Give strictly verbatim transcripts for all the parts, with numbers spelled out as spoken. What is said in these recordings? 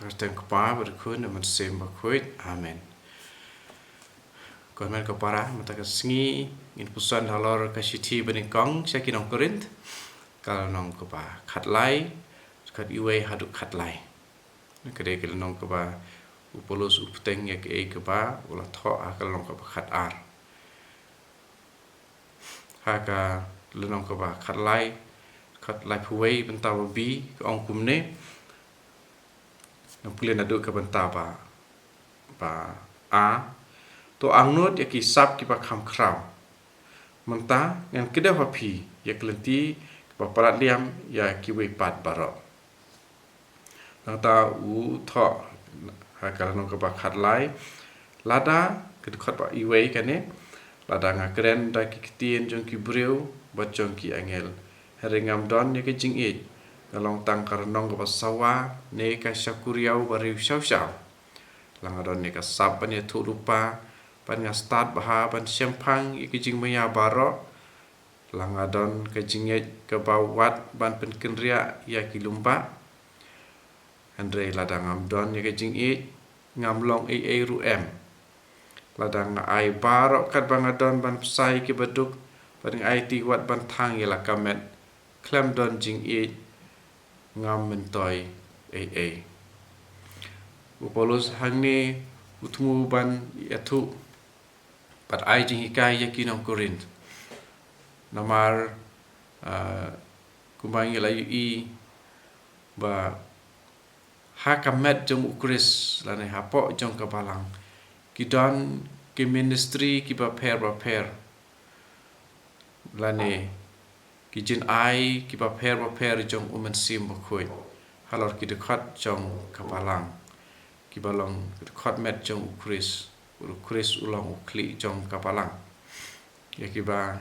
Kyrteng Kpa bad Khun bad Mynsiem Bakhuid. Amen. Ko hynmen ko para, mynta ka sngi ngin puson halor ka shithi banyngkong sha ki nong Korinth, ka lynnong kaba khatlai, khat iwei haduh khatlai. Ka dei ka lynnong kaba u Paulus u pteng ïa kaei kaba u la thoh ha ka lynnong kaba khatar. Ha ka lynnong kaba khatlai, khatlai phew wei bynta ba B, ka ong kumne. Ngan pule naduh ka bynta ba, ba A. To angnud ïa ki sap kiba kham khraw. Mynta ngan kdew ha phi ïa ka lynti kaba palat liam ïa kiwei pat baroh. Nangta u thoh ha ka lynnong kaba khatlai, lada, ka dkhot ba iwei kane, lada nga kren da ki ktien jong ki briew bad jong ki angel, hynrei ngam don ïa ka jingïeit, nga long tang ka rnong kaba sawa ne ka shakuriaw ba riewshawshaw. La nga don ïa ka sap ban ïathuh lypa, bad nga stad bha ban shemphang ïa ki jingmaïa baroh. La nga don ka jingïeit kaba wad ban pynkynriah ïa ki lymbah. Hynrei lada ngam don ïa ka jingïeit, ngam long ei ei ruh em. Lada nga ai baroh katba nga don ban bsa ïa kiba duk, bad nga aiti wat ban thang ïa la ka met, khlem don jingïeit, ngam myntoi ei ei. U Paulus hangne u thmu ban ïathuh bad ai jinghikai ïa ki nong Korinth. Namar, ah, kumba ngi la ïohi ba ha ka met jong u Khrist lane hapoh jong ka balang, ki don ki ministry kiba pher ba pher, lane ki jingai kiba pher ba pher jong u Mynsiem Bakhuid halor ki dkhot jong ka balang, kiba long ki dkhot met jong u Khrist. U Khrist u long u khlieh jong ka balang. Ïa kiba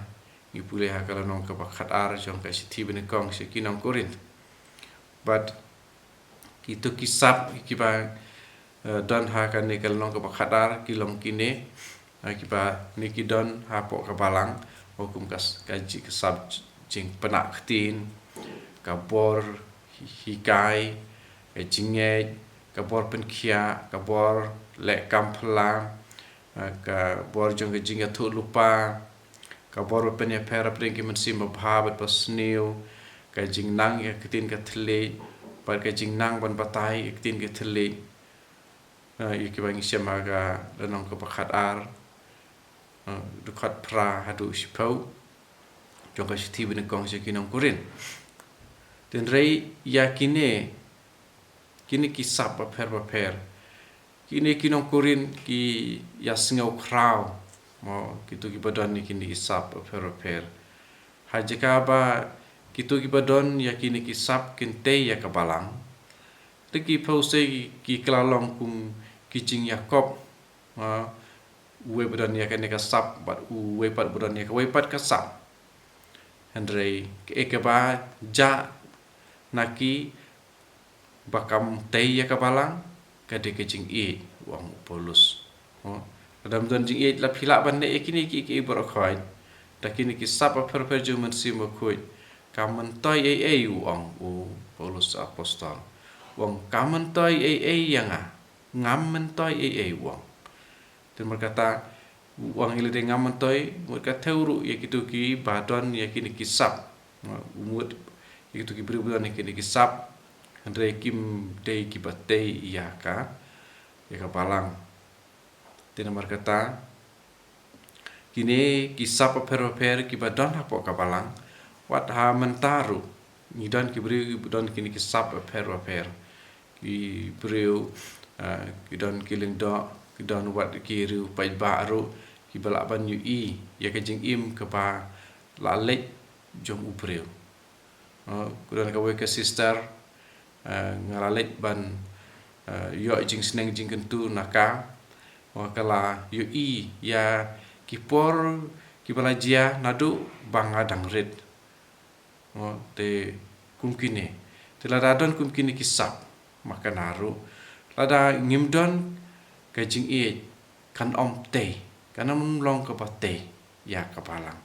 ngi pule ha ka lynnong kaba khatar jong ka shithi banyngkong sha ki nong Korinth. Bad kito ki sap kiba, eh, don ha kane ka lynnong kaba khatar ki long kine, eh, kiba ne ki don hapoh ka balang, ba kum ka s-, ka ji-, ka sap jingpynah ktien, ka bor hi-, hikai, ka jingngeit, ka bor pynkhiah, ka bor leh kam phylla, eh, ka bor jong ka jingïathuh lypa, ka bor ba pynïapher hapdeng ki mynsiem babha bad basniew, ka jingnang ïa ka ktien ka thylliej, bad ka jingnang ban batai ïa ka ktien ka thylliej. Eh, ïa kiba ngi shem ha ka lynnong kaba khatar, eh, dkhot phra haduh shiphew jong ka shithi banyngkong sha ki nong Korinth. Hynrei ïa kine, kine ki sap bapher bapher. Kine ki nong Korinth ki ïasngew khraw, mo, kito kiba don ïa kine ki sap bapher bapher. Ha jaka ba kito kiba don ïa kine ki sap kin tei ïa ka balang, te ki phew sei ki kylla long kum ki jingïakop, mo, uwei ba don ïa kane ka sap bad uwei pat ba don ïa kawei pat ka sap. Hynrei kaei kaba jah na ki ba kam tei ïa ka balang, ka dei ka jingïeit, u ong u Paulus. Mo, lada ym don jingïeit, la phi lah ban leh ïa kine kiei kiei baroh khoit. Da kine ki sap bapher bapher jong u Mynsiem Bakhuid, kam myntoi ei ei, u ong u Paulus apostol. U ong kam myntoi ei ei ïa nga. Ngam myntoi ei ei, u ong. Te namar kata, u ong ïa lade ngam myntoi, mut ka thew ruh ïa kito kiba don ïa kine ki sap. U mut ïa kito ki briew ba don ïa kine ki sap, hynrei kim dei kiba tei ïa ka, ïa ka balang. Te namar kata, kine ki sap bapher bapher kiba don hapoh ka balang, wat ha mynta ruh ngi don ki briew kiba don kine ki sap bapher bapher. Ki briew, ah, ki don ki lyngdoh, ki don wat ki riew paidbah ruh, kiba lah ban ïohi ïa ka jingim kaba la leit jong u briew. Ah, ka don kawei ka sister, ah, nga la leit ban, ah, ïoh jingsneng jingkyntu na ka, wa ka la ïohi ïa ki por kiba la jia naduh ba nga dang rit. Mo, te kum kine. Te lada don kum kine ki sap, ma kane ruh, lada ngim don ka jingïeit, kan ym tei, kan ym long kaba tei ïa ka balang.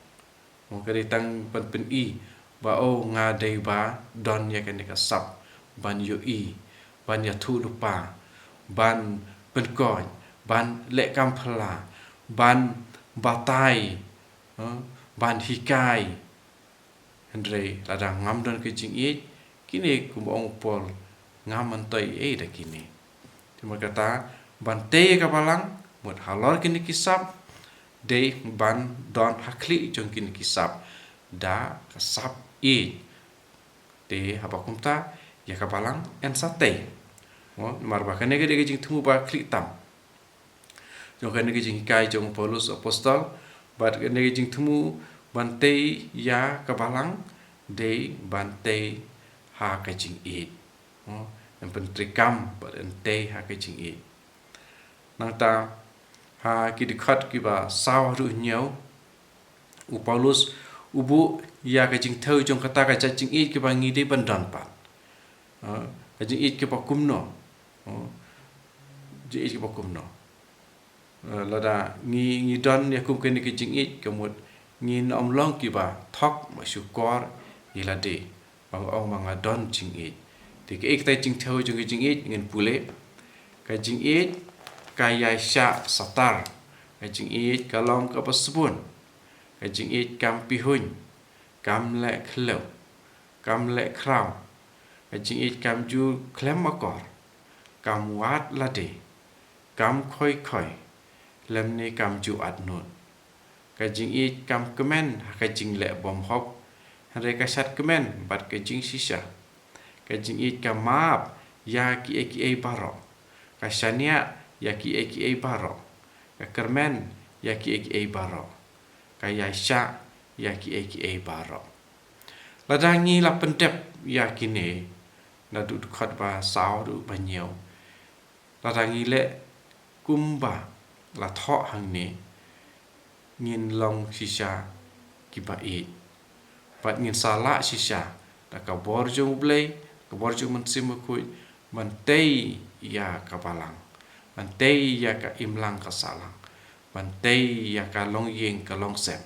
Mo, ka dei tang ban pyni ba, o, nga dei ba don ïa kane ka sap ban ïohi ban ïathuhlypa, ban pynkoit, ban leh kam phylla, ban batai, eh, ban hikai. Hynrei lada ngam don ka jingïeit, kine kumba ong u Paul, ngam myntoi ei da kine. Te namar kata, ban tei ïa ka balang, mut halor kine ki sap, dei ban don ha khlieh jong kine ki sap da ka sap ïeit. Te haba kumta, ïa ka balang yn sa tei. Mo, namar ba kane ka dei ka jingthmu ba khlieh tam jong kane ka jinghikai jong u Paulus apostol, bad kane ka jingthmu ban tei ïa ka balang, dei ban tei ha ka jingïeit. Mo, yn pyntreikam bad yn tei ha ka jingïeit. Nangta, ha ki dkhot kiba saw haduh hynñiew, u Paulus u buh ïa ka jingthew jong kata ka jait jingïeit kaba ngi dei ban don pat. Ha, ka jingïeit kaba kumno. Ha, jingïeit kaba kumno. Eh, lada ngi, ngi don ïa kum kane ka jingïeit, ka mut ngin ym long kiba thok ba shukor ïa lade ba nga ong ba nga don jingïeit. Te kaei kata ka jingthew jong ka jingïeit, ngin pule. Ka jingïeit ka ïaishah satar. Ka jingïeit ka long kaba sbun. Ka jingïeit kam pihuiñ, kam leh khlem, kam leh khraw. Ka jingïeit kam ju khlem akor, kam wad lade, kam khoi khoi, lymne kam ju atnud. Ka jingïeit kam kmen ha ka jingleh bymhok, hynrei ka shad kmen bad ka jingshisha. Ka jingïeit ka map ïa kiei kiei baroh. Ka shaniah ïa kiei kiei baroh. Ka kyrmen ïa kiei kiei baroh. Ka ïaishah ïa kiei kiei baroh. Lada ngi la pyndep ïa kine, naduh dkhot ba saw haduh ba hynñiew. Lada ngi leh kumba la thoh hangne, ngin long shisha kiba ïeit. Bad ngin sa lah shisha da ka bor jong U Blei, ka bor jong U Mynsiem Bakhuid, ban tei ïa ka balang, ban tei ïa ka imlang ka sahlang, ban tei ïa ka longïing ka longsem.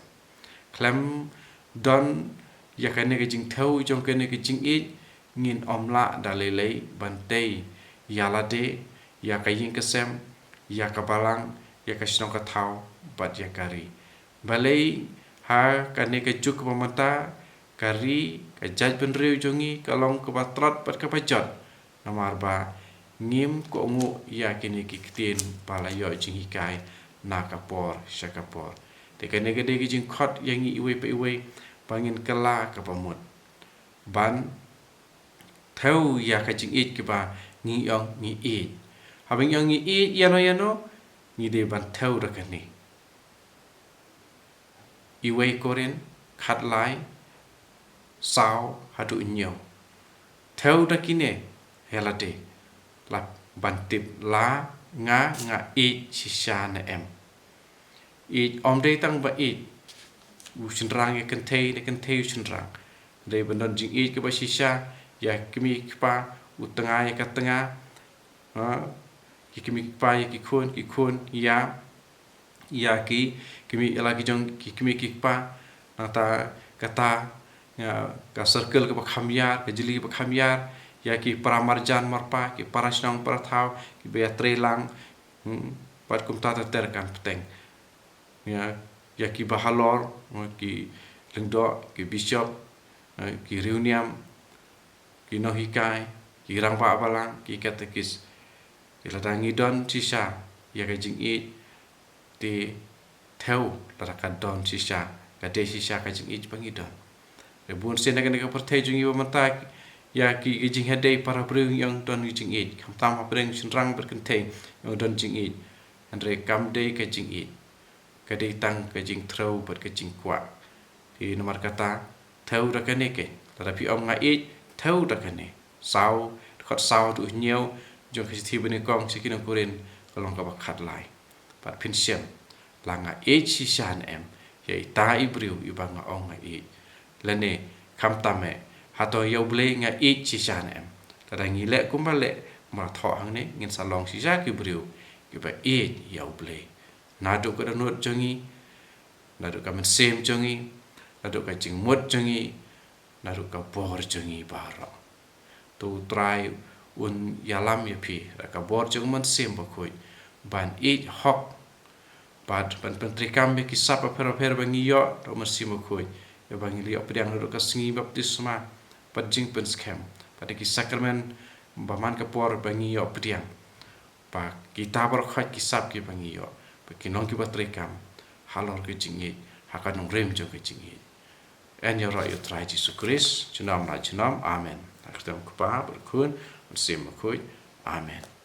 Khlem don ïa kane ka jingthew jong kane ka jingïeit, ngin ym lah da lei lei ban tei ïa lade, ïa ka ïing ka sem, ïa ka balang, ïa ka shnong ka thaw, bad ïa ka ri. Balei ha kane ka juk ba mynta, ka ri, ka jaitbynriew jong ngi ka long kaba tlot bad kaba jot, namar ba ngim kohnguh ïa kine ki ktien ba la ïoh jinghikai na ka por sha ka por. Te kane ka dei ka jingkhot ïa ngi iwei pa iwei ba ngin kylla kaba mut ban thew ïa ka jingïeit kaba ngi ong ngi ïeit. Haba ngi ong ngi ïeit ïano ïano, ngi dei ban thew da kane. Iwei Korinth khatlai, saw haduh hynñiew. Thew da kine ïa lade, la ban tip la nga, nga ïeit shisha ne em. Ïeit ym dei tang ba ïeit u shynrang ïa kynthei ne kynthei u shynrang. Dei ban don jingïeit kaba shisha ïa kmie kpa, u tnga ïa ka tnga, ha, ki kmie ki kpa ïa ki khun, ki khun ïa, ïa ki kmie, ïa la ki jong ki kmie ki kpa. Nangta kata, ïa ka circle kaba kham ïar, ka jylliew kaba kham ïar, ïa ki para marjan marpa, ki para shnong para thaw, kiba ïatrei lang. Hmm, bad kumta ter ter kan bteng. Ïa, ïa kiba halor, hmm, ki lyngdoh, ki bishop, eh, ki riewniam, ki nonghikai, ki rangbah balang, ki katekis. Te lada ngi don shisha ïa ka jingïeit, te thew lada ka don shisha, ka dei shisha ka jingïeit ba ngi don. Te bun sien na kane ka pyrthei jong ngi ba mynta, ïa ki, ki jinghikai para briew ngi ong don ki jingïeit. Khamtam ha pyrshang shynrang bad kynthei ngi ong don jingïeit. Hynrei kam dei ka jingïeit. Ka dei tang ka jingthrew bad ka jingkwah. Te namar kata, thew da kane ke. Lada phi ong nga ïeit, thew da kane. Saw, dkhot saw haduh hynñiew jong ka shithi banyngkong sha ki nong Korinth, ka long kaba khatlai. Bad phin shem, la nga ïeit shisha ne em ïa ita i briew iba nga ong nga ïeit. Lane, khamtam eh, hato ïa U Blei nga ïeit shisha ne em. Lada ngi leh kumba leh, kumba la thoh hangne, ngin sa long shisha ki briew kiba ïeit ïa U Blei. Naduh ka dohnud jong ngi, naduh ka mynsiem jong ngi, naduh ka jingmut jong ngi, naduh ka bor jong ngi baroh. To U Trai un ïalam ïa phi da ka bor jong u Mynsiem Bakhuid ban ïeit hok, bad ban pyntreikam ïa ki sap bapher bapher ba ngi ïoh da u Mynsiem Bakhuid, ïa ba ngi la ïoh pdiang naduh ka sngi baptisma bad jingpynskhem, bad ïa ki sakramen ba man ka por ba ngi ïoh pdiang, ba kita baroh khoit ki sap kiba ngi ïoh ba kin long kiba treikam halor ka jingïeit ha ka nongrim jong ka jingïeit. Yn ïaroh ïa u Trai Jisu Khrist junom la junom. Amen. Ha ka kyrteng u Kpa bad u Khun bad u Mynsiem Bakhuid. Amen.